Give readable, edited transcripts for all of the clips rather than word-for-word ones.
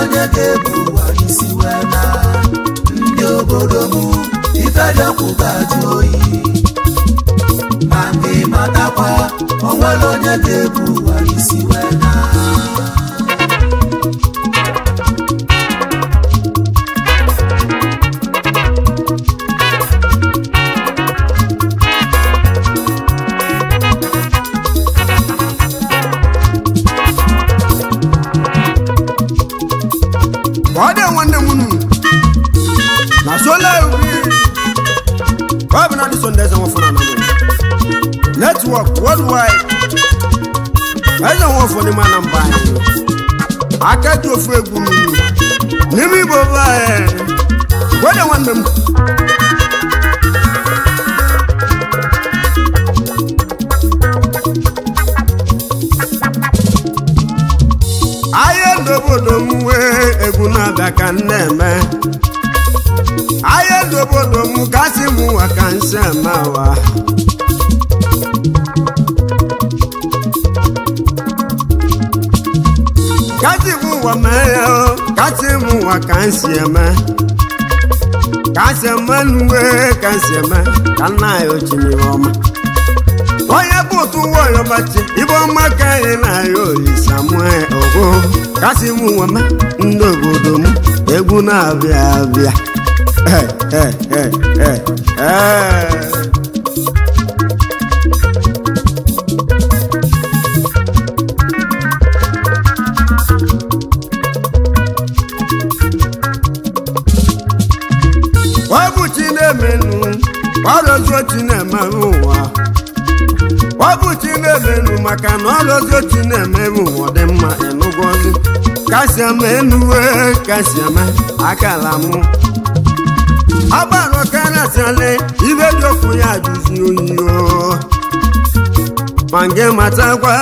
onye ga-ebu ụwa n'isi wee na ndị obodo m ife dị ọkụ ga-ajụ oyi ma ndị matakwa onwere onye ga-ebu ụwa n'isi wee na. Na sola obi na this Sunday is for network worldwide. Eze nwa ofo n'ime Anambra anyị aka ji ofu egwu n'ime Igbo be anyị gwede nwanne m. Ahịa n'obodo m wee egwu na-abịa ka m na-eme. Ahịa n'obodo m kasị m nwa ka nsị amawa. Kasị m nwa mee ya, kasị m nwa ka nsị eme. Kasị eme nuwe ka nsị eme ka nna ya ochimiri ọma. Onye bụ otu nwayọbachi ibe ọma ka anyị na-ayọ Olisa mụọ ogo. Kasị m nwa mee ndị obodo m egwu na-abịa abịa. Hey, hey, hey, hey, hey. Ọ bụ chi na-emenu, ọrụzi chi na-eme ụwa. Ọ bụ chi na-emenu maka na ọrụzi chi na-eme ụwa dị mma ịnụgọzi. Kasị ama enuwe, kasị ama akala mụ. Agbara karasịalị ibe dị okwu ya jụzi oyi o. Ma nke matakwa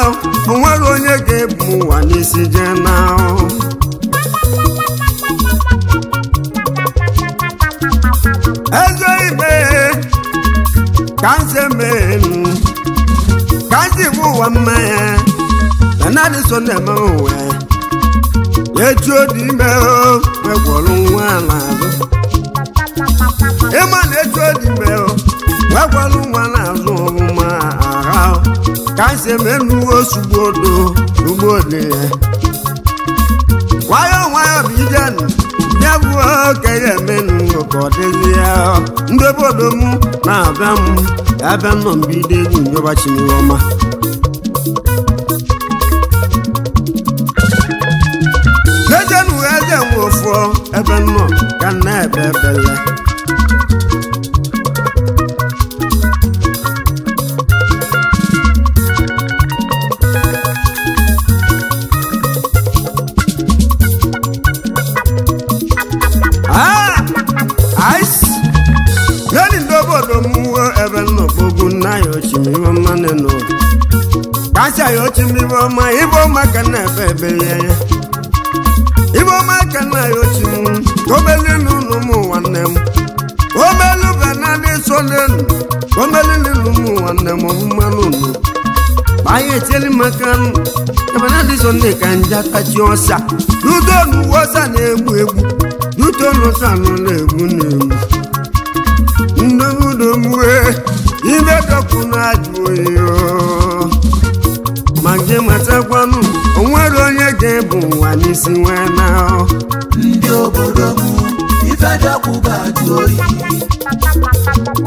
onwere onye ga-ebu ụwa n'isi jee na eze ibe ka nse menu ka nsi bụ ụwa mmanya na naanị so na-eme ụwa ya echi odi ime o wegwọrọ nwa n'azụ. Ịma na-echu odi ime o wegwọrọ nwa n'azụ ọmụma agha ka nsi menu osugbodo ugbo dị ya. Nwayọọ nwayọọ bụ ijenụ ya bụ okenye emenu ka ọ dịzi ya. Ndị obodo m na-abịa m abịa nọ mbido egwu nyọba chimiri ọma. N'ejenu eze nwe ofu ebe nnọ ka nna ebe ebele. Kasị ya ochimiri ọma ibe ọma ka na ebe ebele ya. Ibe ọma ka na ya ochim omelu n'ụlọ ụmụ nwanne m. Omelu benadị solenu omelu n'ụlọ ụmụ nwanne m mmanụ ụlọ. Banye etieli maka nụ ebenadị sonde ka nja tachi ọsa. Duto n'uwe ọsa na-egbu egbu. Duto n'ọsa nọ na-egbu na-egbu. Ndobudo mwe ibe dọkụ na-ajụ oyi o. Ma nke matakwanụ onwere onye ga-ebu ụwa n'isi nwee na ndị obodo m ife dị ọkụ ga-ajụ oyi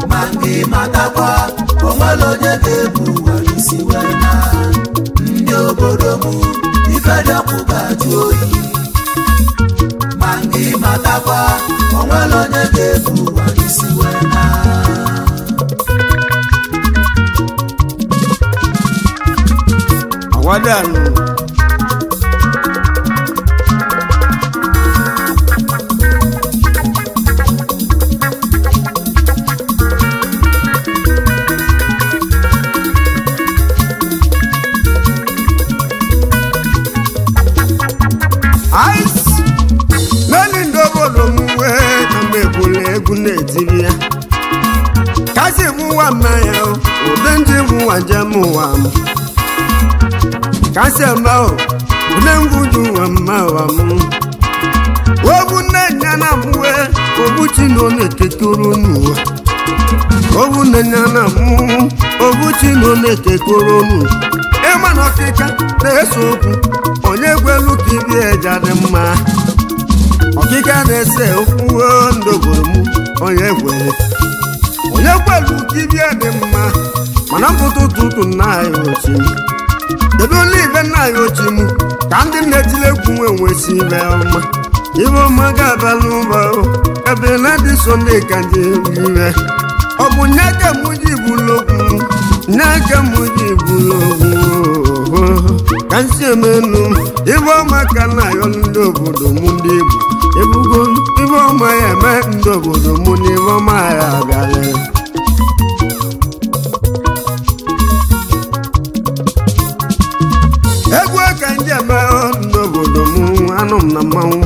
ma ndị matakwa onwere onye ga-ebu ụwa n'isi nwee na ndị obodo m ife dị ọkụ ga-ajụ oyi ma ndị matakwa onwere onye ga-ebu ụwa n'isi nwee na. Awadanu ice lẹ́ni ndóbòdò mú wé na egbula egwu na-etiri ya. Kasị mụ nwa mmanya ụdị ndị mụ nwa njem ụwa m. Kasị eme o ụdị ngwuju nwa mma ụwa m. Obu nne ya na mwe obuchi no na-ekekoro n'ụwa. Obu nne ya na mụ obuchi no na-ekekoro n'ụwa. Ịma na ọkịka na-ese okwu onye gwelu ka ibi eja dị mma. Ọkịka na-ese okwu ndoboro m onye gwere. Onye gwelu ka ibi dị mma mana mpụta ụtụtụ nna ya ochi m. Kedu ole ibe nna ya ochi m ka ndị na-etile egwu nwe nwesi ibe ọma. Ibe ọma ga-abala ụba ebe na-adị Sọnde ka ndị ire. Ọ bụ nye ka mụ ji bụlụ okwu nye ka mụ ji bụlụ okwu ka nsi emenu ibe ọma ka nna ya ndị obodo mụ ndị Igbo ebugo ibe ọma ya eme ndị obodo mụ na ibe ọma ya abịala. Egwu ka ndị eme ndị obodo mụ anụ m na mmanwụ.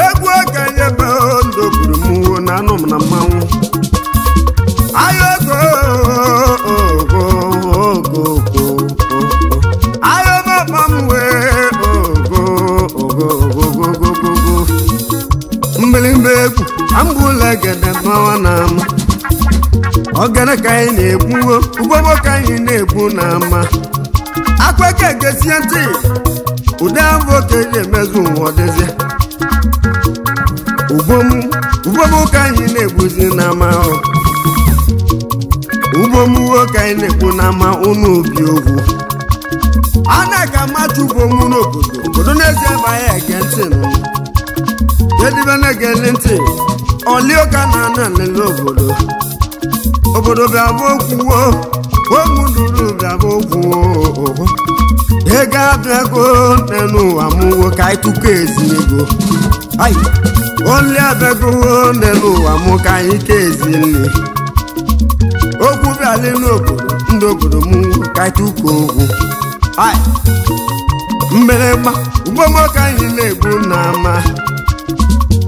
Egwu ka ndị eme ndị obodo mụ na anụ m na mmanwụ. Ayo go go go go ayo mama m wee go go go go go go go. Mgbịrịgba egwu ambụla gede mmanwụ na ama. Ogene ka anyị na-egbu ugbogbo ka anyị na-egbu na ama. Akweke gesie ntị ụdị abụ okenye emezu ụwa ọdịzie. Ugbo m ka anyị na-egbuzi n'ama ugbo m ka anyị na-egbu n'ama ụnụ obi ogwu. A na-aga amacha ugbo m n'obodo obodo n'ezie ebe anyị ege ntị nụ. Edibe na-ege ntị ọlịụka na-ana elele obodo. Obodo bịa bụ okwuwo ụmụ duru bịa bụ okwuwo. Ego abịago n'elu ụwa mụ ka anyị tụkọ ezi ego. Oli abịago n'elu ụwa mụ ka anyị kee ezi nri. Okwu bịala n'obodo ndị obodo mụ ka anyị tụkọ okwu. Mgbịrịgba ugbom ka anyị na-egbu n'ama.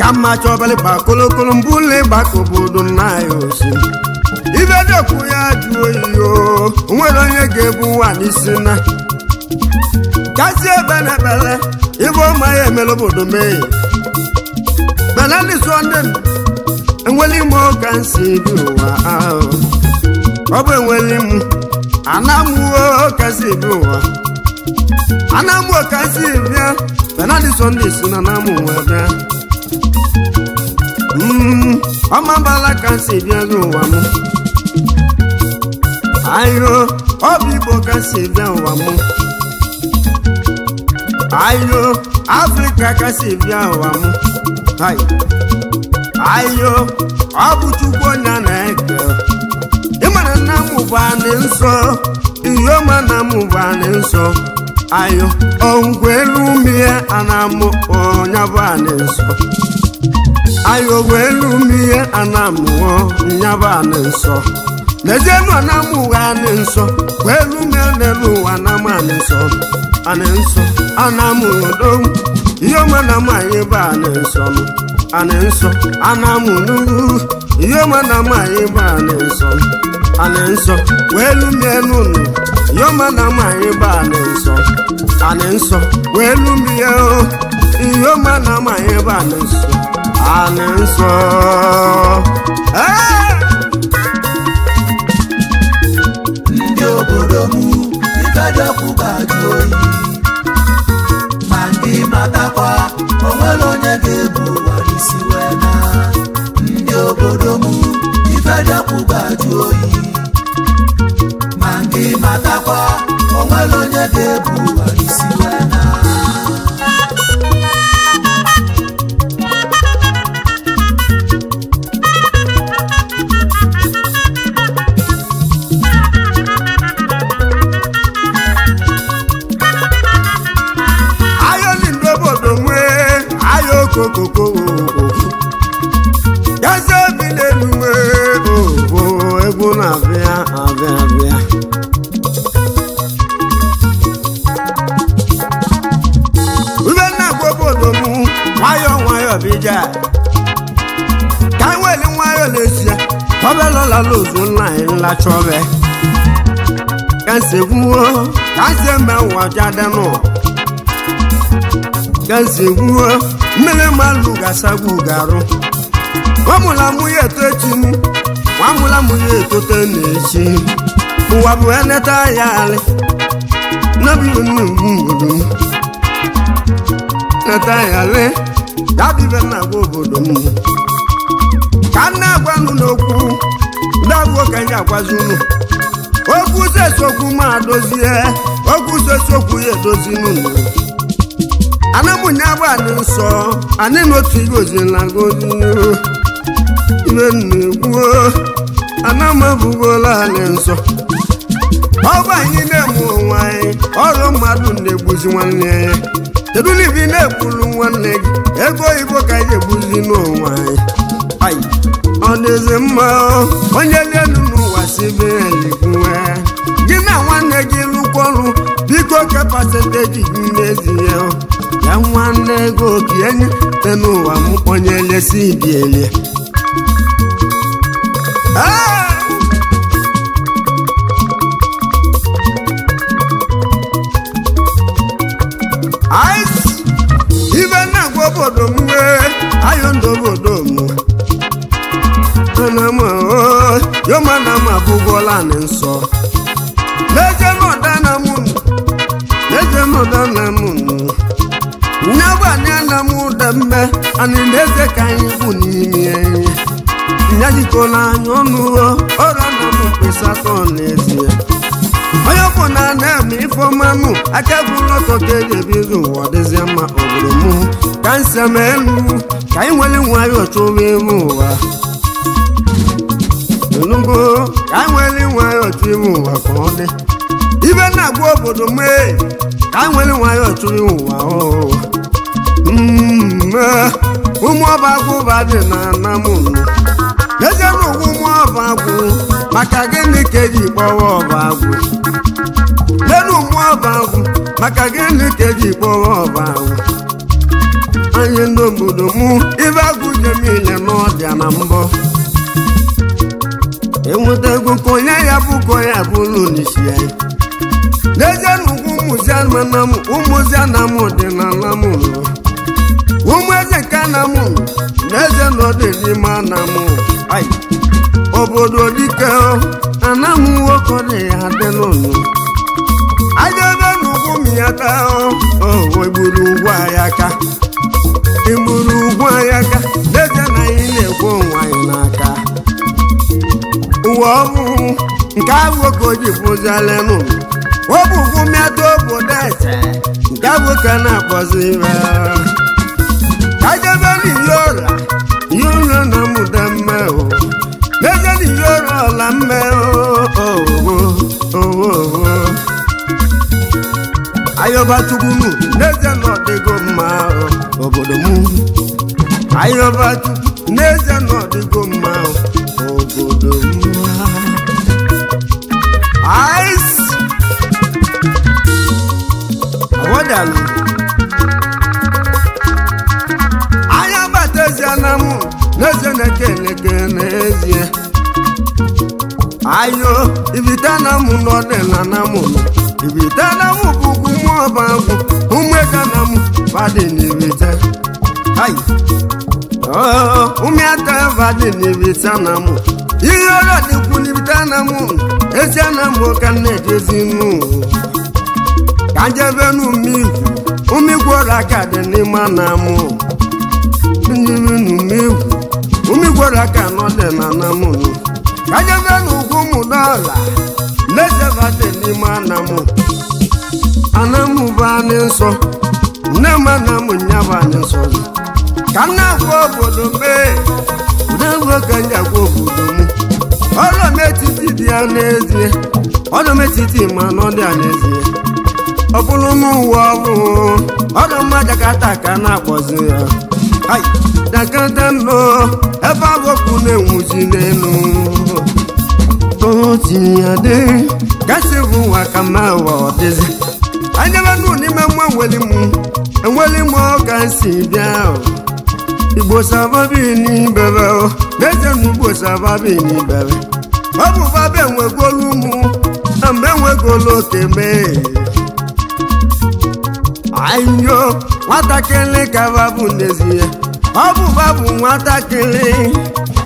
Ka mma chọbala ịgba kolokolo mbụ ụlọ ịgba ka obodo nna ya osi. Ibe dọkwu ya jụ oyi o nwere onye ga-ebu nwa n'isi na. Kazi ebe na ekpere ibe ọma ya emere obodo mee. Benali Sọnde enweli m ka nsi bi ụwa ahụ. Ọ bụ enweli m anamụo ka si bi ụwa. Anamụo ka si bịa Benali Sọnde si na anamụ wee bịa. Ọma bala ka nsi bịa n'ụwa m. Ayo ọ bụ Igbo ka nsi bịa ụwa m. Ayo Afrịka ka si bịa ụwa m. Ayo ọ bụ Chukwu onye na-eke. Ịmara na m bụ anị nsọ ihe ọma na m bụ anị nsọ. Ayo ọgwụ elu mmiri a na-amụ ọnya bụ anị nsọ. Ayo ọgwụ elu mmiri a na-amụ ọnya bụ anị nsọ. N'ezienụ a na-amụ anị nsọ kwa elu mmiri n'elu ụwa na-amụ anị nsọ. Anị nsọ a na-amụ odo ihe ọma na m anyị bụ anị nsọ. Anị nsọ a na-amụ n'ugwu ihe ọma na m anyị bụ anị nsọ. Anị nsọ wee lumie n'ụlọ ihe ọma na m anyị bụ anị nsọ. Anị nsọ wee lumie o ihe ọma na m anyị bụ anị nsọ. Anị nsọ. Ndị obodo m ife dọkwu ga-ajụ oyi. Ma ndị matakwa onwere onye ga-ebu ụwa n'isi wee na. Ndị obodo m ife dọkwu ga-ajụ oyi. Ma ndị matakwa onwere onye ga-ebu ụwa n'isi wee na. Kokoko gaze bi n'elu o egwu na-abịa abịa abịa. Ube na-agwa obodo m nwayọọ nwayọọ bija ka nweli nwayọọ n'ezie ọbelọla n'ozu nna anyị nlachọbe ka nsegbuo ka nse mbe nwa jadenụ. Ka nsi gwuo mmiri mmalụ ga-asagbu garụ. Nwamụla mụ ya eto echi m, nwamụla mụ ya etote n'echi. Ụwa bụ eneta ya alị n'obi nnukwu obodo m. Neta ya alị ya bibe na-agwa obodo m. Ka m na-agwa nụ n'okwu ndị abụọ ka anyị agwazi unu. Okwu sesokwu ma dozie, okwu sesokwu ya edozi n'ụlọ. Anamunya bụ anyị nsọ, anyị n'otu igozi na gozi. Ibe nnukwu anamabụgola anyị nsọ. Ọ bụ anyị na-eme onwe anyị, ọrụ mmadụ na-egbuzi nwanne ya. Kedu na ibi na-egburu nwanne gị, ego oyibo ka anyị egbuzi n'onwe anyị. Ai, ọ dịzi mma onye elu n'ụwa si be eluigwe. Gị na nwanne gị lụkwa ọrụ, biko ke pasenteji gị n'ezie. Ya nwanne ego ka enye te n'ụwa m onye lesi ibi elie. Ibe na-agwa obodo m wee ayo ndị obodo m. Ana m yoma na m abụgola anyị nsọ. N'eje n'ọda na mụ nụ, n'eje n'ọda na mụ nụ. Nyagba anyị ana m ụda mme, anyị na-eze ka anyị bụ n'ime ya. Nyajikọla anyị ọnụ ọrụ na m mkpịsị atọ n'ezie. Onye ọbụla na-eme ife ọma mụ, aka gwụrụ ọtọ ka eji ebido ụwa dịzie mma obodo mụ. Ka nsem elu, ka anyị nwere nwayọọ chọwa ime ụwa. Enugo, ka anyị nwere nwayọọ chọwa ime ụwa ka ọ dị. Ibe na-agwa obodo m ee, ka anyị nwere nwayọọ chọwa ime ụwa oo. Ụmụ ọba agwụ ba dị na ana m nụ. N'ezie na ụgwụ ụmụ ọba agwụ, maka gịnị ka eji kpọwa ọba agwụ? N'elu ụmụ ọba agwụ, maka gịnị ka eji kpọwa ọba agwụ? Anyị ndị obodo mụ, ibe agwụ jemile n'ọdịa na mbọ. Enweta ego ka onye ya bụ ka onye abụrụ n'isi ya. N'ezie na ugwu ụmụzi ana m dị na ala m nọ. Ụmụ eze nke ana m nọ, n'ezie na ọ dị n'ime ana m. Ai, obodo dike ana m nwoke dị ya dị n'ụlọ. Aja ebe n'ugwu m ya taa o egburu ugwu anyị aka. Egburu ugwu anyị aka, n'ezie na anyị na-ekwe onwe anyị n'aka. Ụwa ọ bụ nke ahụ ka o ji bụziala n'ụlọ. Ọ bụ ugwu mịata obodo eze, nke ahụ ka na-akpọzi ire. Ka jebe n'iyi ọra, ihe ụlọ na mụda mma o. N'ezie n'iyi ọra ọla mma o, o, o, o. Ayọba Chukwu nụ, n'ezie na ọ dịgo mma o, obodo mụ. Ayọba Chukwu, n'ezie na ọ dịgo mma o, obodo mụ. Ice! Awọdalụ. Anya bata ezie na mụ, n'ezie na-eke eleke n'ezie. Ayo, ibite na mụ n'ọdịna na mụ nọ. Ibite na mụ bụ ugwu mụ ọba agwụ, ụmụ eke na mụ badị n'ibite. Ai! Ụmụ aka badị n'ibite na mụ. Ihe ọrịa dịkwu n'ibite na mụ, ezie na mụ ka m na-ejezi mụ. Ka njebe n'ume igwu, ume igwu ọrịa aka dị n'ime na mụ. Njebe n'ume igwu, ume igwu ọrịa aka nọ dị na na mụ nọ. Ka njebe n'ugwu mụ dọla, n'ezeba dị n'ime na mụ. Ana mụ bụ anyị nsọ, nne m ana mụ nya bụ anyị nsọ. Ka m na-agwa obodo mee, ụdị ka m ji agwa obodo mụ. Ọrụ m etiti dị ya n'ezie, ọrụ m etiti ma nọ dị ya n'ezie. Ọ bụrụ m ụwa ọhụụ, ọrụ mma Jakarta ka a na-akpọzi ya. Ai, Jakarta nọ, ebe agwọkwu na-enwuzi n'elu. Otu ya dị, gasị bụ ụwa ka mma ụwa ọ dịzi. Anyebe nụ n'ime mma enweli m, enweli m ka m si bịa. Igbo sababi n'ibebe o, n'ezie na Igbo sababi n'ibebe. Ọ bụ babe enwegolu mụ, na mgbe enwegolu oke mee. Ayo, Nwatakịrị ka babụ n'ezie ọ bụ babụ nwatakịrị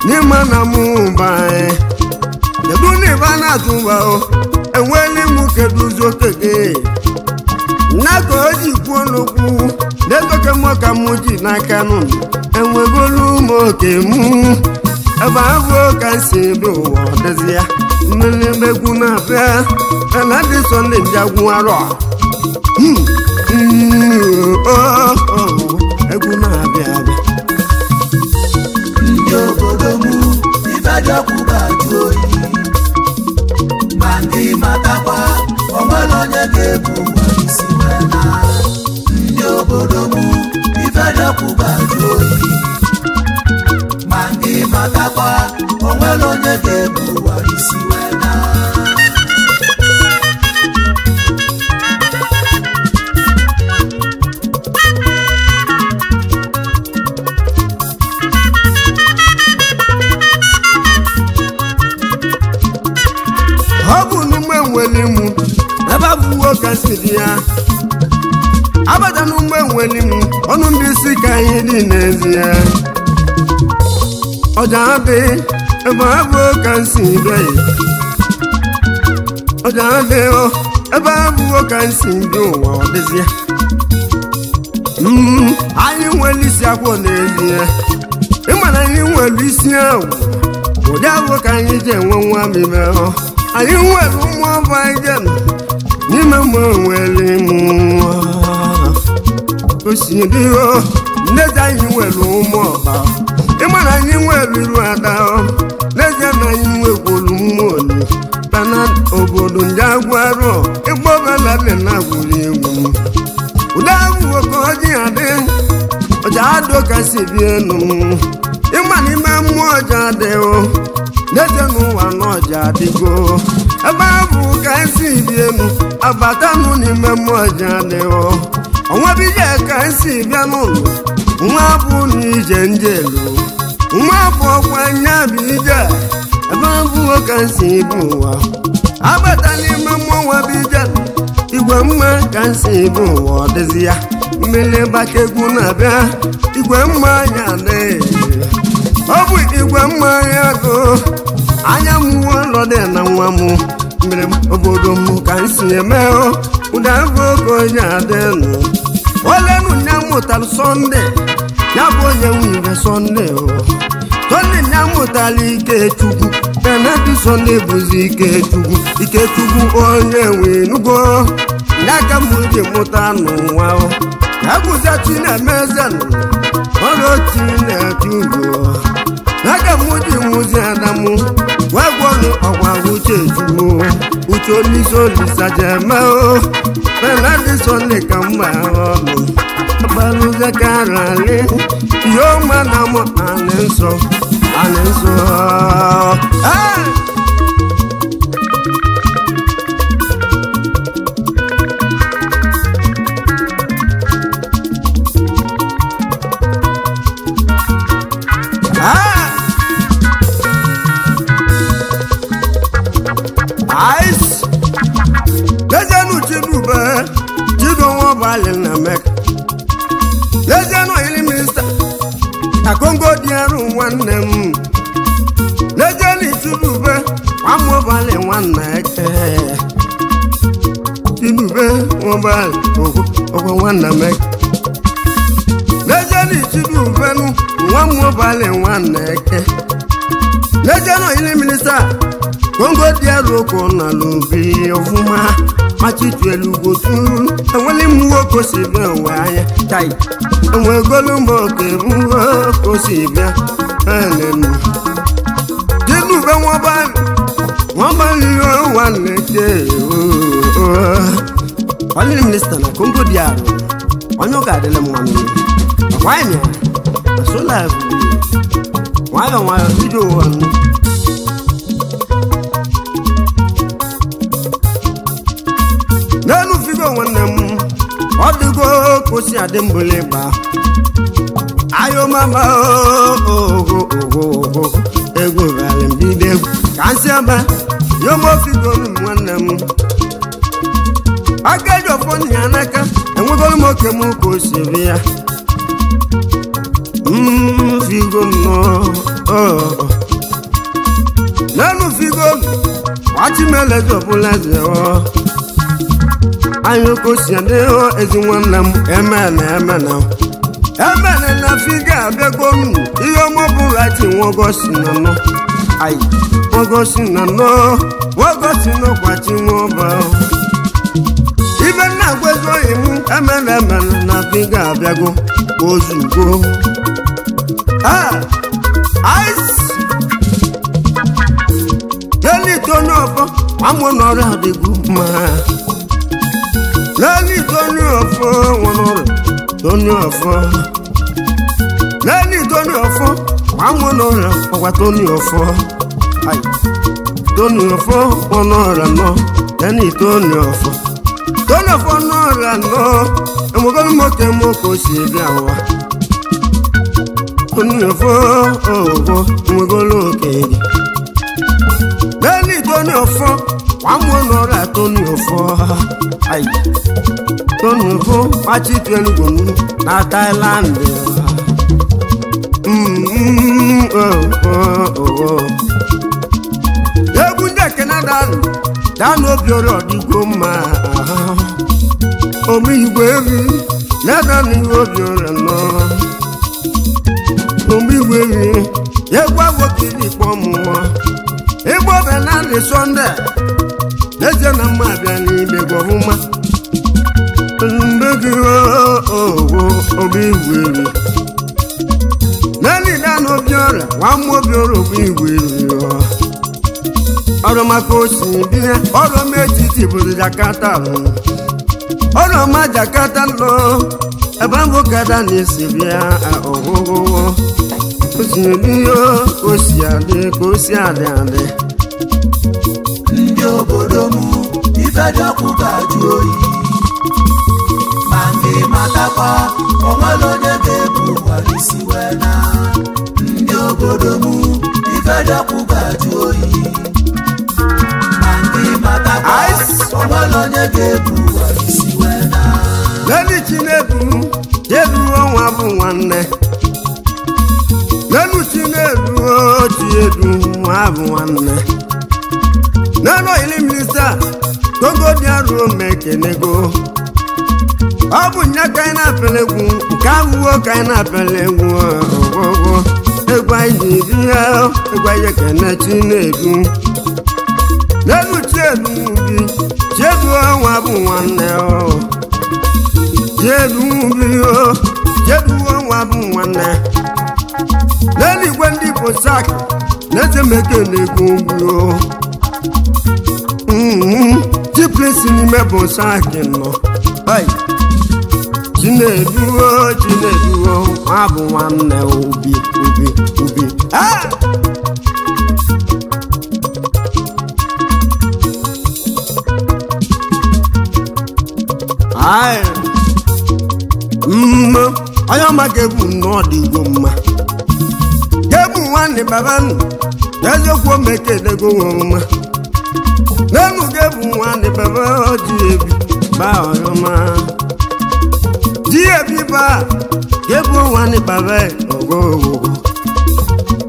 n'ime na mụ ba kedu na ịba na-atụba enweli m keduzi okeke nna ka o ji kwuo n'okwu na-edoke m ka m ji n'aka nụ enwegolu m oke mụ ebe abụ ka si ebe ụwa ọdịzi ya mmiri megwu na-abịa na ndị Sọnde njagwu arọ egwu na-abịa abịa ndị obodo m ifeajọkwu ga-ajụ oyi ma ndị matakwa onwere onye ga-ebu ụwa isi wee na ndị obodo m ifeajọkwu ga-ajụ oyi ma ndị matakwa onwere onye ga-ebu ụwa isi wee na. Ọ bụ n'ugbo enweli mụ ebe abụwo ka si dị ya abata n'ugbo enweli mụ ọnụ ndị isi ka anyị dị n'ezie ọja adị ebe abụọ ka si bịa ya ọja adị ebe abụọ ka si bịa ụwa ọ dịzie anyị nwere isi akwụ n'ezie ịma na anyị nwere isi ahụ ụdị ahụ ka anyị ji enwe nwa mime anyị nwere ụmụ ọbụ anyị je n'ime mụ nwere mụ osidiro n'ezie anyị nwere ụmụ ọba ịma na anyị nwere iru ada n'ezie na anyị nwekwuru mmụọ oni bana obodo ndị agwarụ ịgbọbala dị na agwụrụ egwu ụdị ahụ ka ọjị adị ọja adụ ka si bi enu ịma n'ime mmụọ ọja adịghị n'ezie n'ụwa n'ọja adịgo ebe ahụ ka esi bi enu abatanụ n'ime mmụọ ọja adịghị onwebije ka esi bịa n'ụlọ nwa bụ na ije njelu nwa bụ ọkwa nya bụ ije ebe ahụ ka esi bi ụwa abata n'ime mmụọ nwa bụ ije igwe mma ka nsi bụ ụwa ọ dịzi ya mmiri gbaka egwu na-abịa igwe mma anya adịghị ọ bụ igwe mma anya go anya m ụlọ dị na nwa m mmiri obodo m ka nsi eme ụda bụ oge onye adịnụ olenu nya mụtara Sọnde ya bụ onye nwe ibe Sọnde o Sọnde nya mụtara Ikechukwu penati Sọnde bụzi Ikechukwu Ikechukwu onye nwe nugo ya ka m ji mụta n'ụwa agụza Chinemeze ọrụ Chineke ugo ya ka m ji mụzi Adamu wee gwọnụ ọgwa Uchechukwu uche olise olisa jeme penati Sọnde ka mma ọnụ agbalụzekarali ihe ọma na mụ anị nsọ anị nsọ. Ee! Ice. Lejenu Chidube, Chidonwo Bali na Mecca. Lejenu Oil Minister, na Congo DR nwanne m. Lejenu Chidube, Nwamobali nwanne eke. Chidube Nwobali ogwo nwanne Mecca. Lejenu Chidube nu Nwamobali nwanne eke. Lejenu Oil Minister, Congo DR oko na lobi ọfụma machitu elugo turu enwele m nwoke si bịa ụwa anya tai enwegolu m oke nwoke si bịa elenu Chidube nwabali nwanne ọlịrị minista na Congo DR onye ụka adịla mma ọkwanyị na sola nwayọ nwayọ bido ụwa nụ. N'elu figo nwanne m ọ dịgo ka o si adị mbụlị gba ayo mama ogo ogo ogo egwu gara mbido egwu ka nsị aba yomo figo nwanne m aka eji ọfọ nya n'aka enwego Enwegoro m oke m ka o si bịa. Figo m nọ. N'elu figo m, nwachimeleze ọbụla eze ọ. Anyị kosi adịghị ezi nwanne m emene emene. Emene na figo abịago m ihe ọma bụrụ ati nwogosi na nọ. Ayi, nwogosi na nọ, nwogosi nọkwa chi nwoba. Ibe nna agwazi oyi m emene emene na figo abịago ozugbo. Ah, ice. Lẹ́ni tó ní ọ̀fọ́, àmọ́ nọ̀rọ̀ àdìgún máa. Lẹ́ni tó ní ọ̀fọ́, wọn nọ̀rọ̀ tó ní ọ̀fọ́. Lẹ́ni tó ní ọ̀fọ́, àmọ́ nọ̀rọ̀ ọ̀wà tó ní ọ̀fọ́. Tó ní ọ̀fọ́, wọn nọ̀rọ̀ nọ. Lẹ́ni tó ní ọ̀fọ́. Tó ní ọ̀fọ́ nọ̀rọ̀ nọ. Ẹ̀mọ̀kọ́ ni mo kẹ́ mo kò ṣe bí àwa. Tó ní ọ̀fọ́, ọ̀fọ́, ẹ̀mọ̀kọ́ ló kéde. Lẹ́ni tó ní ọ̀fọ́, wàá mú ọ̀nà tó ní ọ̀fọ́. Ayi, tó ní ọ̀fọ́, wàá ti tu ẹnugbọ̀nù na Thailand. Egwu ndị Ekene dánù, dánù obi ọrịa ọdịgo mma. Ome igwe ewi, na-edánù ihe obi ọrịa nọ. Ome igwe ewi, egwu agwọkiri ikpọ mụọ. Igbo bụ naanị Sọnde, n'ezie na mma abịa n'ime gị ọfụma. Mgbe gị owo obi igwe eri. N'elu na obi ọrịa, nwa mmụọ obi ọrịa obi igwe eri. Ọrụ maka osi bịa, ọrụ m etiti bụ Jakarta. Ọrụ ọma Jakarta nọ, ebe mbụ kada na-esi bịa ọgwụgwụ. Osi bịa, osi adị ka osi adị adị. Ndị obodo m, ife dọkụ ga-ajụ oyi. Ma ndị matakwa, onwere onye ga-ebu ụwa n'isi wee na. Ndị obodo m, ife dọkụ ga-ajụ oyi. Ma ndị matakwa, onwere onye ga-ebu ụwa n'isi wee na. Lẹ́ni Chinedu, Jedu ọnwa bụ nwanne. Lẹ́nu Chinedu, o Chiedu nwa bụ nwanne. Lẹ́nu ili minista, Togo dị arụ mekenego. Ọ bụ nya ka anyị na-apịala egwu, nke ahụhụ ka anyị na-apịala egwu ọgwụgwụ. Egwu anyị ji eri ya, egwu anyị ekene Chinedu. Lẹ́nu Chiedu bi, Chiedu ọnwa bụ nwanne ọ. Jedu bi o, Jedu ọnwa bụ nwanne. N'eluigwe ndị bụ sak, na-echemeke na-egwu ugwu o. Chiplesi n'ime bụ sak nọ. Ai, Chinedu o, Chinedu o, nwa bụ nwanne obi obi obi. Ah! Ai! Mma, onye ọma ga-ebu nnọọ dị igbo mma. Ga-ebu nwanne baba nụ, eziokwu omekedego nwa. N'elu ga-ebu nwanne baba ji ebi ba ọyọma. Ji ebi ba, ga-ebu nwanne baba ogo ogo.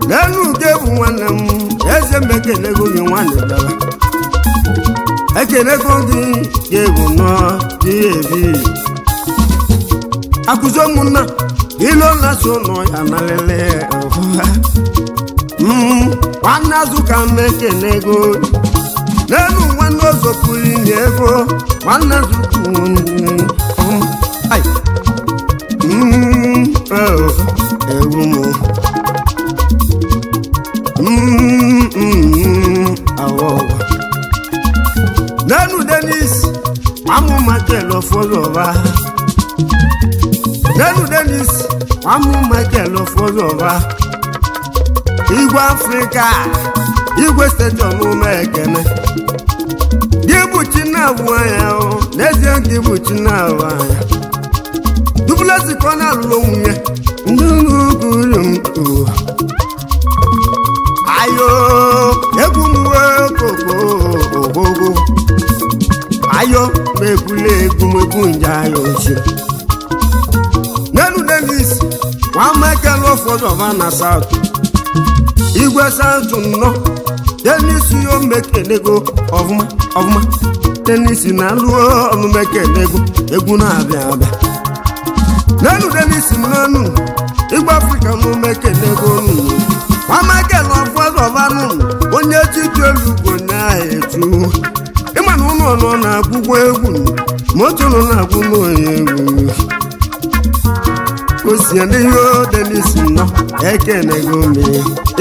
N'elu ga-ebu nwanne m, eze mekedego gị nwanne baba. Ekenego gị ga-ebu nnọọ ji ebi. Akụzi ụmụnna ilo na-asụ nọ ya na lele ọhụha. Nwanne azụ ka m ekene ego. N'elu nwanne ọzọ pụrụ inye ego. Nwanne azụ kwuru ai. Ewu m. Awọ. N'elu Dennis, amụ Michael Ọfọzọba. Lẹ́nu Dennis, wọ́n mú Michael Ọfọzọba. Igwe Afrịka, igwe stadiọm Mekene. Gị bụ Chinabụ anya o, n'ezie gị bụ Chinabụ anya. Dupulesi ka ọ na-alụrụ nwunye, ndị nnukwu m o. Ayo, egwu m wee koko ogogo. Ayo mebule egwu megwu nje ayo ochi. N'elu Davis nwa Michael Ofodova na South. Igwe South nnọ Dennis yo mekenego ọfụma ọfụma. Dennis na-alụ ọnụ mekenego egwu na-abịa abịa. N'elu Dennis n'ọnụ Igwe Afrịka nụ mekenego nụ. Nwa Michael Ofodova nụ onye chiji elu na-etu. Ịma na ụlọ nọ na-agwụgwọ egwu moto nọ na-agwụ n'onye egwu. Osianiyo Dennis nọ ekenego me.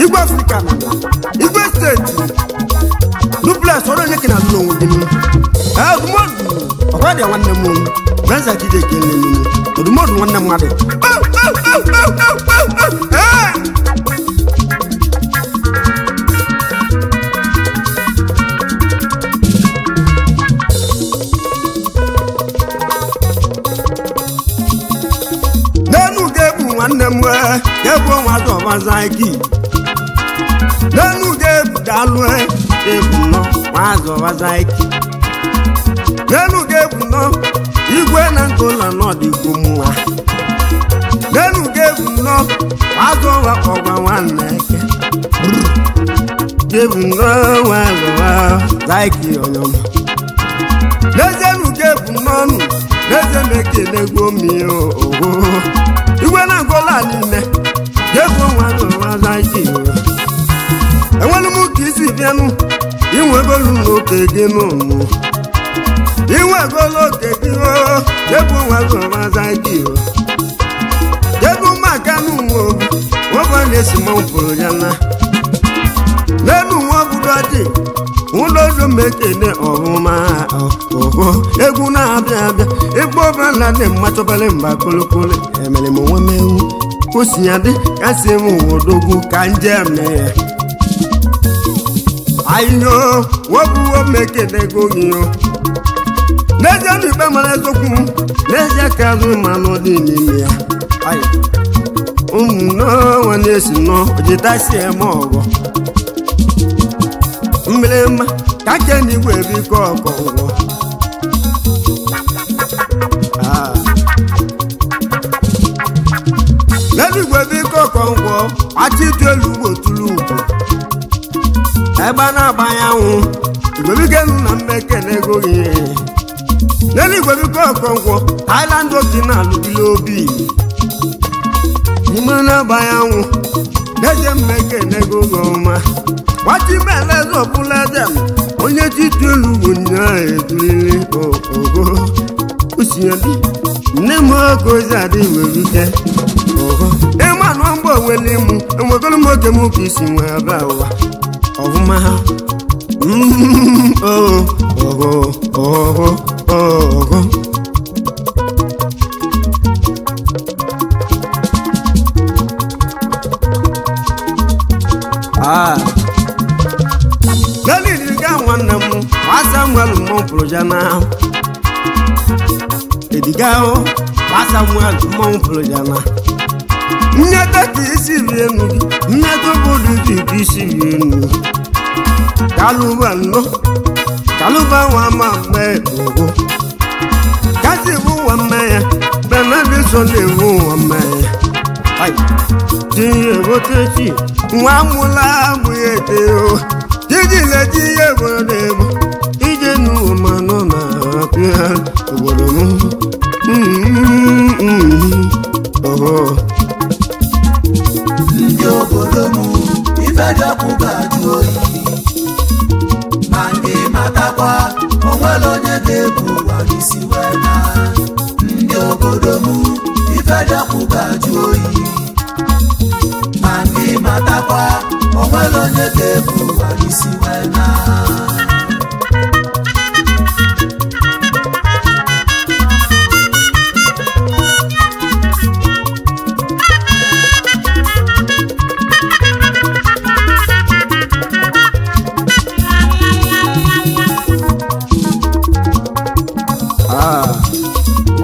Igwe Afrịka nọ Igwe steeti duplex ọrụ onye kena alụ n'onwe gị nụ. Odumọdụ ọkwa dị nwanne m Benza Chide ekele m. Odumọdụ nwanne mmadụ. N'enu ga-ebu nwanne m ga-ebu nwa zọbazaiki. N'enu ga-ebu daalụ ebu nọ nwa zọbazaiki. N'enu ga-ebu nọ igwe na nkụla n'ọdịgwu mwa. N'enu ga-ebu nọ nwa zọwa ọgwa nwanne eke. Ga-ebu nọ nwa zọbazaiki ọnyọma. N'ezienu ga-ebu nọnụ n'ezie na-ekele mi oho. Igwe na nkụla niile ga-ebu nwa zọbazaiki. Enwere m ka isi bịanụ inwegolu n'oke gị n'ụmụ. Inwegolu oke gị o ebu nwa zọbazaiki o. Ebu maka n'ụmụ obu nwoke na-esi mmanwụ pụrụ ya na. N'elu nwa obodo dị ụlọọrụ mekene ọhụma ọhụ egwu na-abịa abịa ịkpọ ọbụla dị mma chọbara mba kolokolo emere m onwe m ewu kwụsị ya dị kasị m wodogwu ka nje mee. Ayo wobuwo mekene gogi o. N'ezie na ikpe mara eziokwu m n'ezie ka azụ ma nọ dị n'ime ya. Ụmụ n'ọnwa na-esi nọ ojitasi eme ọgọ. Mmelema ka kenigwe biko ọkọ ụgwọ. N'eluigwe biko ọkọ ụgwọ achịtụ elu ugbo tụrụ ugbo. Ebe a na-agbanye anwụ igwebikenu na mmekene ego gị. N'eluigwe biko ọkọ ụgwọ Thailand oki na-alụgide obi. Ime na-agbanye anwụ n'ezie mmekene ego gị ọma. Wachibele zọbụla dem onye titi elu bụ nya eduriri ogo. Usiedi nne m okozi adị were ike ogo. Ịma nọ mgbe owele mụ enwegolu m oge m ka isi nwee ebe ụwa ọfụma. Ogo ogo ogo. N'eliri ga nwanne m Samuel mmọnwụ pụrụ ya na. Ediga o Samuel mmọnwụ pụrụ ya na. Nneta ka isi rie enu gị nneta obodo dị ka isi rie enu. Kalụba nnọ kalụba nwa ma mgbe ogo. Kasi bụ nwa mmanya Benedict na-ewu nwa mmanya. Tinye gotechi nwa mụla amụ ya ete o. Iji leji ihe obodo ebo ije n'ụwa ma nọ na apịa obodo m. Oho. Ndị obodo m ife dị ọkụ ga-ajụ oyi. Ma ndị matakwa onwere onye ga-ebu ụwa n'isi wee na. Ndị obodo m ife dị ọkụ ga-ajụ oyi. Ma ndị matakwa onwere onye ga-ebu ụwa n'isi wee na.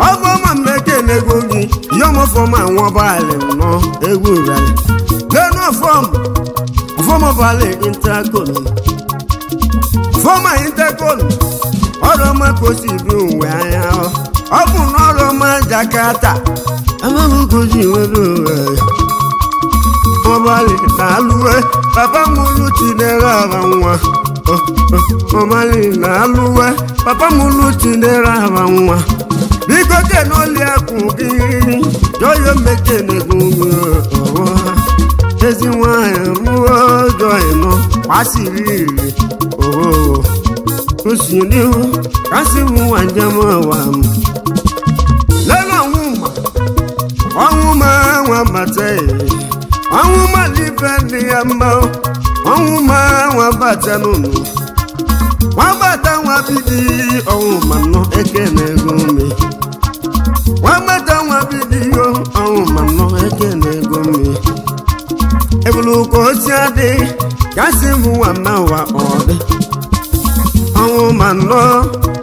Ọbụ ma mmeke na-ego gị yọmọfọm àwọn ọbaàlì nọ egwu ìrẹ̀lẹ̀ lẹ́nu ọ̀fọ́m ọ̀fọ́m ọbaàlì intakon ọ̀fọ́m intakon Ọrụ ọma ka o si bi uwe anya. Ọ bụ n'ọrụ ọma Jakarta. Amaghị ka o si nwere uwe. Mọbalị na-alụwe papa mụrụ Chidera aba nwa. Mọbalị na-alụwe papa mụrụ Chidera aba nwa. Biko kenoli akụ gị jọyọ mekenego ọwọ. Ezi nwanyị mụọ jọyị nọ kwasịrị iri ooo. Osi n'ihu kasị mụ nwa njem ụwa m. Lele ọnwụ ma nwa bata ọnwụ ma n'ife dị ya mma ọnwụ ma nwa bata n'ụlọ. Nwa bata nwa bidi ọnwụ ma nọ eke na-ego ome. Nwa bata nwa bidi ọnwụ ma nọ eke na-ego ome. Ebulu ka osi adị kasị mụ nwa mma ụwa ọ dị. Ọnwụ ma nọ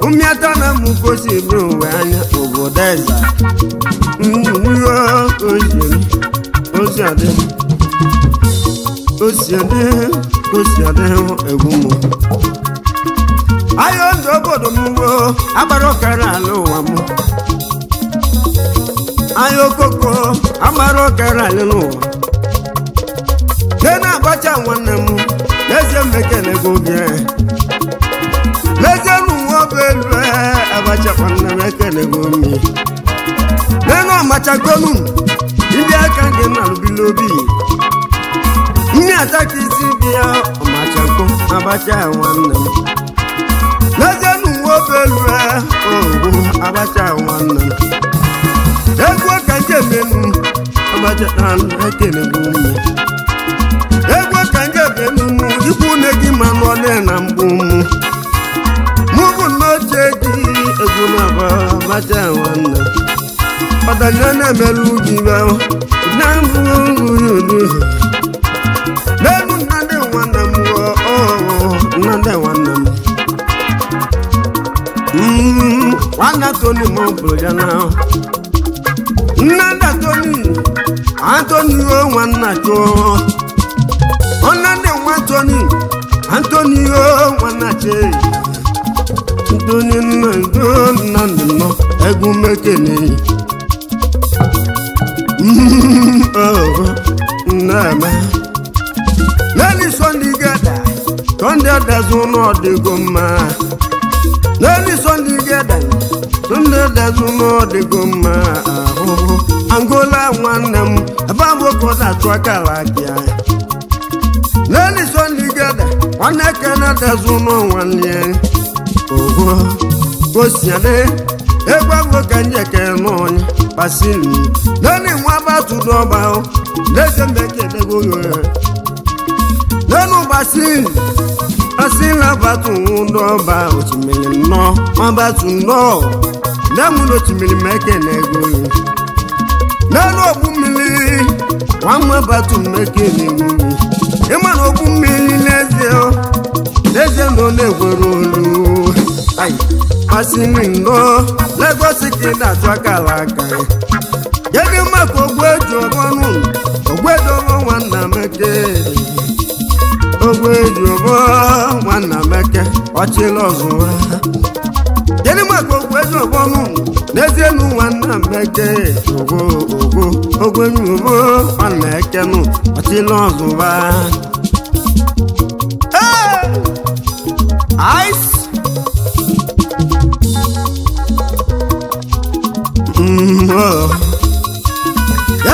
ụmịata na mụ gosi bi ụwa anya obodo eze. Osi adị osi adị osi adị egwu mụ. Ayo ndị obodo m wo agbara ọkara ala ụwa m. Ayo koko agbara ọkara ala n'ụwa. Nne na-agbacha nwanne m n'ezie mmekenego gị. N'ezie n'ụwa bụ elu abacha nwanne m ekenego m. Nne amachagolu ndị aka gị na-alụbilobi. Nne ataka isi bịa ọmachakwo abacha nwanne m. N'ezie n'ụwa bụ elu ogwu abacha nwanne m. Egwu ka nje menu abacha na ekenego m. Egwu ka nje menu ikwu nne gị ma nọ na mgbu m. Mụ bụ n'oche gị egwu na-aba abacha nwanne m. Ọdanya na-emerụ gị na mbụ n'elu nnadị nwanne m nnadị nwanne m. Nwanne Tony m bụrụ ya na nnadị Tony Anthony o nwanna chụọ nnadị nwa Tony Anthony o nwanna che Anthony nnadị nọ egwu mekene. Nnama lẹ́ni Sunday gẹ̀dà Sunday dẹ̀sùn náà dìgò mma. Lẹ́ni Sunday gẹ̀dà Sunday dẹ̀sùn náà dìgò mma. Ahụhụ Angola nwanne m ebe ahụ ka ọ na-atụ akara gị. Lẹ́ni Sunday gẹ̀dà nwanne Kene dẹ̀sùn náà nwanne ya. Ogo kosiade egwu ahụ ka njeke n'ọnya pasili. Lẹ́ni nwa bá tún dọ́gba o lẹ́sẹ̀ mẹ́kẹ̀ẹ́dẹ́gbó yọ. Lẹ́nu basili basili bá tún dọ́gba òtìmìlì nọ wọn bá tún dọ́ lẹ́mu lòtìmìlì mẹ́kẹ̀ẹ́dẹ́gbó yọ. Lẹ́nu òkú mmiri wọn mọ bá tún mẹ́kẹ̀ẹ́dẹ́gbó yọ. Ịma na òkú mmiri lẹ́sẹ̀ o lẹ́sẹ̀ ló lè wẹ̀rù olú. Basili nọ Lagos kí dàtú akara aka ya. Kedu maka ogbu eji ọbọ nụ ogbu eji ọbọ nwanna meke ogbu eji ọbọ nwanna meke ọchịla ọzụwa. Kedu maka ogbu eji ọbọ nụ n'ezie nụ nwanna meke ogbo ogbo ogbu eji ọbọ nwanna eke nụ ọchịla ọzụwa. Ice.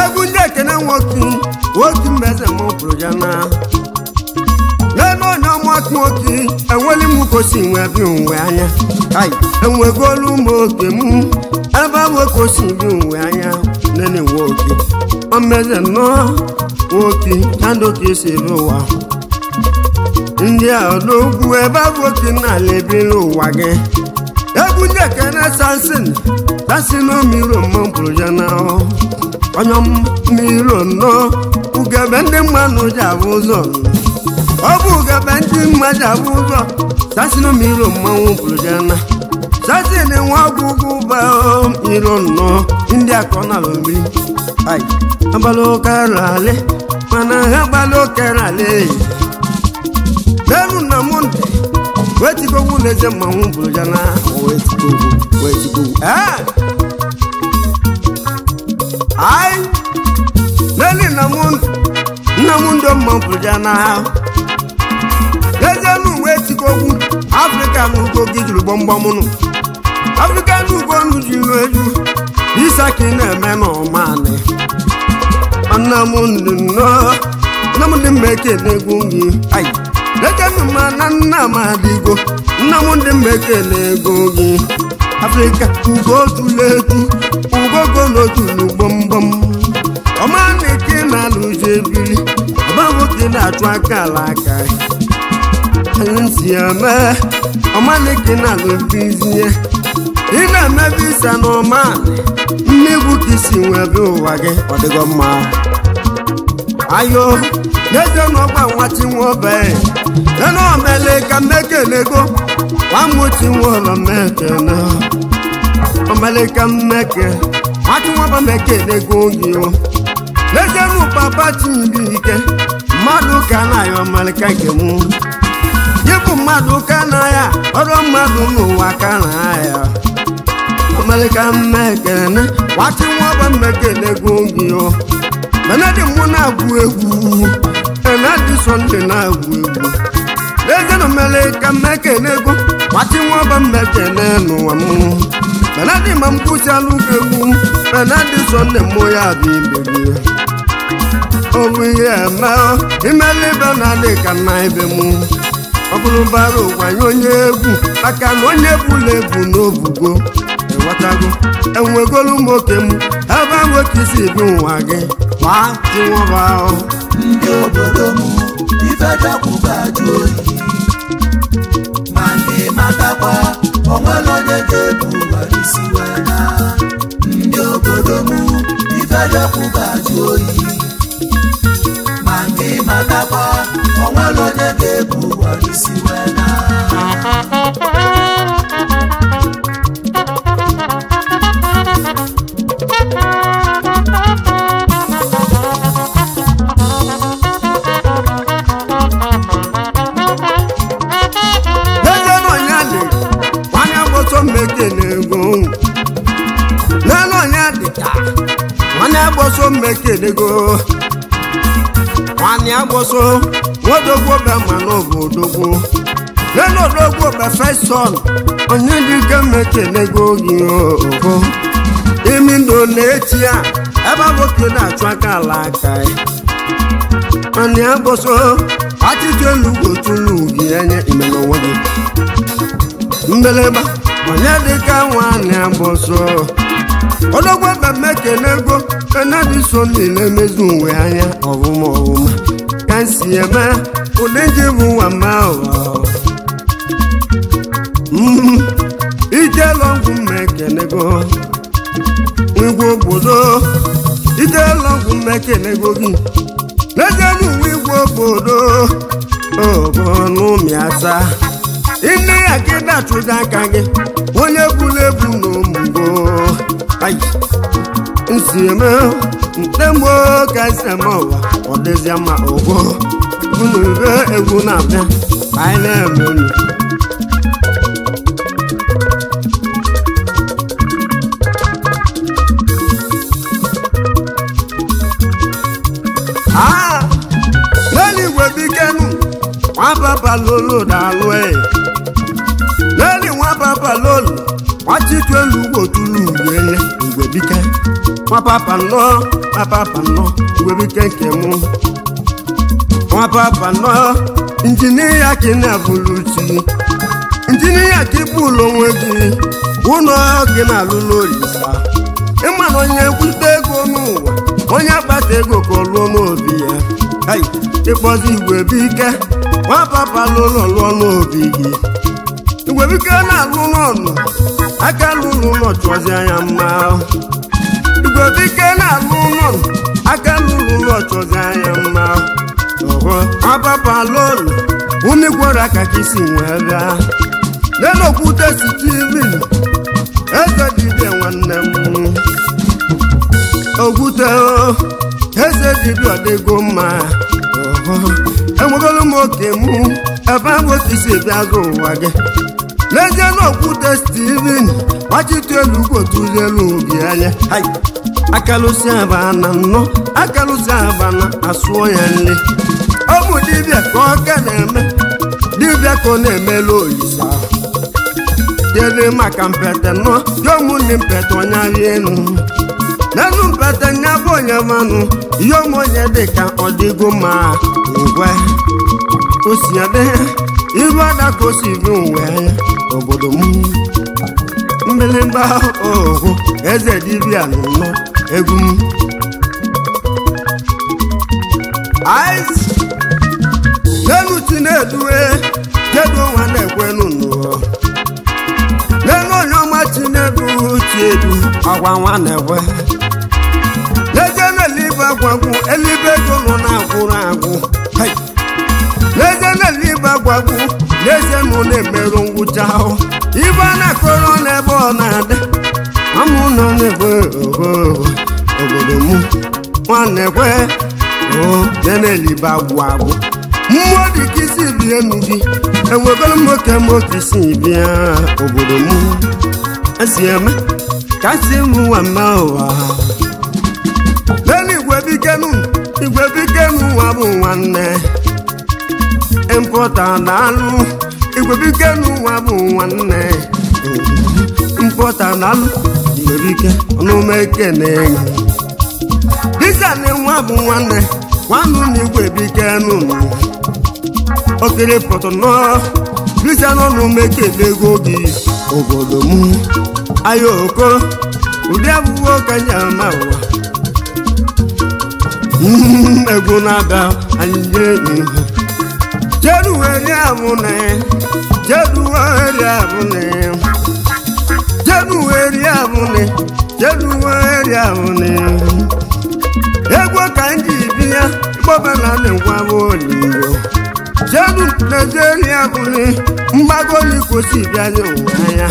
Egwu ndị ekene nwoke nwoke mbeze m pụrụ ya na n'ebe onye ọmụaka nwoke enweli m kosi nwe bi nwe anya. Enwegolu m oke m ebe nwoke osi bi nwe anya nene nwoke omeze nnọọ nwoke na ndụ ka esi n'ụwa. Ndị a odogwu ebe nwoke na-ala ebiri ụwa gị. Egwu ndị ekene Samson Samson omiro mma pụrụ ya na onye mmiri nnọọ ugebe ndị mmanụ ji abụ ụzọ. Ọ bụ ugebe ndị mmadụ ji abụ ụzọ Samson omiro mmanwụ pụrụ ya na Samson nwa ọgwụgwụ ba iro nnọọ ndị akọ na mmiri. Abalị ụkara ale mana ha gbalị ụkara ale. N'elu na Mọnde Wetigogwu n'eze mmanwụ bụrụ ya na wetigogwu wetigogwu ai n'eli nna m ndị mma bụrụ ya na n'eze nụ wetigogwu Afrịka n'ugo gị juru gbọmgbọm nụ Afrịka n'ugo nụ juru eju isa ka ị na-eme n'ọmanị nna m ndị nnọọ nna m ndị mma ekele egwu gị ai lekenu ma na nna m adịgo nna m ndị mma ekele ego gị Afrịka ugo tụlụ etu ugogo n'otulu gbọmgbọm ọmanị ka ị na-alụ jebiri ọba nwoke na-achụ aka ala aka nsi eme ọmanị ka ị na-alụ bizie ị na-emebi isa na ọmanị mmegbu ka isi nwee bịa ụwa gị ọ dịgo mma ayo n'eze n'ọgba nwa chinwobe ena omele ka mmekelego nwamụchinwụlọ mmekene omele ka mmeke nwachinwobe mekelego gị o n'eze nụ papa chimbike mmadụ ka na-ayọ omeleka nke mụ ịbụ mmadụ ka na ya ọrụ mmadụ n'ụwa ka na ya omeleka mmekene nwachinwobe mmekelego gị o Benedi mụ na-agwụ egwu Benedi Sunday na-agwụ egwu n'ezenụ mere ka mmekene ego gbachi nwaba mmekene n'ụwa m Benedi ma m kwụsịalụ gị egwu Benedi Sunday mụ ya bụ ibe gị ọ bụ ihe eme imele Benedi ka nna ibe m ọ bụrụ bara ụwa nye onye egwu maka na onye bụla ebu n'obugo ịghọtago enwegolu m oke m ebe nwoke isi bi ụwa gị ndị obodo m ifejakwu ga-ajụ oyi ma ndị matakwa onwere onye ga-ebu ụwa n'isi wee na ndị obodo m ifejakwu ga-ajụ oyi ma ndị matakwa onwere onye ga-ebu ụwa n'isi wee na Nwanne mmekelego nwanne agboso nwodogwu be ma n'obu odogwu nenu odogwu be feson onye dike mmekelego gị ogo imi ndụ na-echi ya ebe nwoke na-achụ aka ala aka nwanne agboso achịchị elu gotulu gị enye ime n'onwe gị mbeleba onye dịka nwanne agboso odogwu ebe mmekele ego Benedi Sunday na-emezu uwe anya ọvụma ọvụma ka nsi eme ụdị ji bụ nwa mma ụwa ike lọgwụ mmekelego igwe obodo ike lọgwụ mmekelego gị n'ezienụ uwe igwe obodo obo n'ụmịata ine ya ka ị na-achụzi aka gị onye buru ebu n'omugo nsi eme ntemgbo ka esi eme ụwa ọ dịzịa mma ụgwọ unu ebe egwu na-abịa anyị na-eme unu n'eluigwe bikenu nwapapa lolo daalụ n'eli nwapapa lolo nwachitu elu ugbo tulu ugwele igwe bike nwapapa nnọọ nwapapa nnọọ igwe bike nke mụ nwapapa nnọọ injinia ka ị na-abụlu chi injinia ka ị bụlụ onwe gị ụlọ gị na-alụlụ olisa ịma na onye kwute ego n'ụwa onye akpata ego ka ọ lụọ n'obi ya ịkpọzi igwe bike nwapapa lụlọ lụọ n'obi gị igwe bike na-alụ n'ọnụ aka lụrụ ụlọ chọzi anya mma igwe bike na-alụ ụlọ aka lụrụ ụlọ chọzi anya mma ọhụ nwapapa lụlọ umikwere aka ka isi wee bịa n'elokwute sitivin eze dibịa nwanne m okwute eze dibịa ọdịgo mma ọhụ Enwegolu m oke mụ ebe ahụ ka isi bịa zụ ụwa gị. N'ezie n'okwute Steven gbachite elu ugwu obi anya. Akalụsi aba na nnọ, akalụsi aba na asụọ ya nri. Ọ bụ dibịa ka ọ ka na-eme, dibịa ka ọ na-emelu olisa. Dịrị maka mpete nọ, ya ụmụnne mpete onye arị elu. N'elu mpete nya bụ onye manụ, ihe ụmụ onye dị ka ọ dịgo ma ngwe. Osi adị, iru ada ka o si bi uwe anya obodo m. Mgbịlịgba ohu eze dibịa nọ egwu m. Ice n'elu Chinedu kedu nwa na-ekwenu n'ụwa. N'elu onye ọma Chinedu Chiedu agwa nwa na-ekwe. N'ezie n'eluigwe agwagwu eluigwe ego nọ na-agwụrụ agwụ. N'ezie n'eluigwe agwagwu n'ezie nọ na-emerụ ngwụcha ahụ. Ibe a na-akọrọ n'ebe ọ na-adị amụ nọ na-ekwe obodo m nwa na-ekwe n'elibe agwụ agwụ. Mmụọ dị ka isi bie enu gị enwegoro m oke m oke isi bịa obodo m. Esi eme ka si m nwa mma ụwa. N'elu igwe bikenu igwe bikenu nwa bụ nwanne. Impọta na-alụ igwe bikenu nwa bụ nwanne. Impọta na-alụ igwe bike ọnụma ekene. Disa na nwa bụ nwanne nwanne na igwe bikenu nụ. Okere pọtọ nọ disa n'ọnụma ekele ego gị obodo m. Ayoko ụdị abụghị ka nye ama ụwa. Egwu na-abịa anyị jee ihu. Jeruweri abụne, Jeruweri abụne, Jeruweri abụne, Jeruweri abụne. Egwu ka ndị bịa gbọbala na-egwu abụ olingo. Jeru Nigeria abụne, mgbagoli kwụsị bịa n'ụwa anya.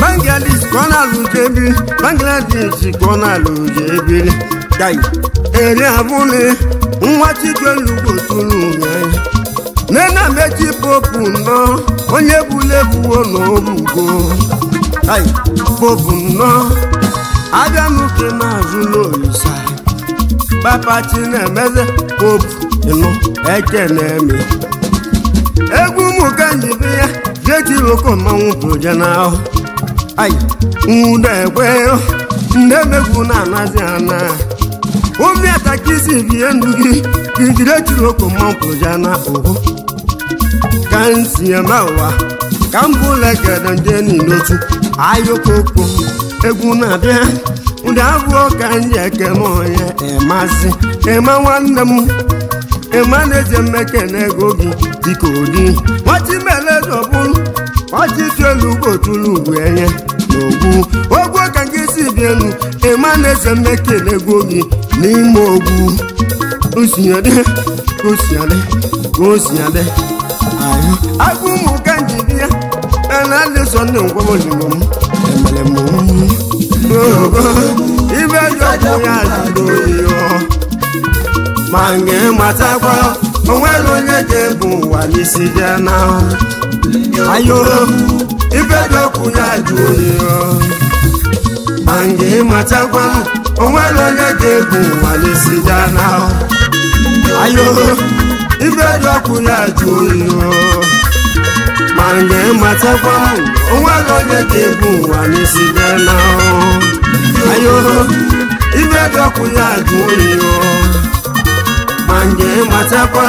Bangladesh ka ọ na-alụ jebi, Bangladesh ka ọ na-alụ jebiri. Dai, eri abụne, nwa Chikelugbo tụrụ anya. Nena mechi popu nọ, onye bulu ebuwo n'obugo. Ai, popu nọ, abịa n'uke na-azụ n'olisa. Papa Chinemeze popu nọ, ekene eme. Egwu ụmụ ka njibi ya, jechi loko mmanwụ pụje n'ahụ. Ai, nwude ekwe, ndị emegwu na-anazi ana. Omi atakisi bie ndụ gị, ijiri echi loko mmanwụ pụje na ohu. Ka nsi eme ụwa ka m bụla ekele nje n'otu ayokoko egwu na-abịa ụdị abụọ ka nje ekene onye ịmasị ịma nwanne m ịma na-eji mmekene ego gị dịka odi nwachibelezọbụrụ nwachituelu ugotulu ugwu enye na ogwu ogwu ka nke si bi elu ịma na-eji mmekene ego gị n'ime ogwu osiadị osiadị osiadị. Agụ ụmụ ka nji bịa na alịsọ ndị ngwa olilo m emere m ogo ibe dị ọkụ ya jụrụ oyi ma nke matakwa onwere onye ga-ebu ụwa n'isi bịa na ayo ibe dị ọkụ ya jụrụ oyi ma nke matakwa onwere onye ga-ebu ụwa n'isi bịa na ayo ibe dị ọkụ ya jụrụ oyi ma nke matakwa onwere onye ga-ebu ụwa n'isi bịa na ayo ibe dị ọkụ ya jụrụ oyi ma nke matakwa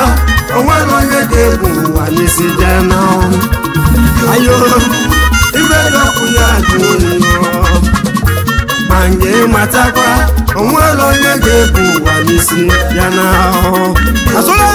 onwere onye ga-ebu ụwa n'isi bịa na ayo ibe dị ọkụ ya jụrụ oyi ma nke matakwa onwere onye ga-ebu ụwa n'isi bịa na asọla.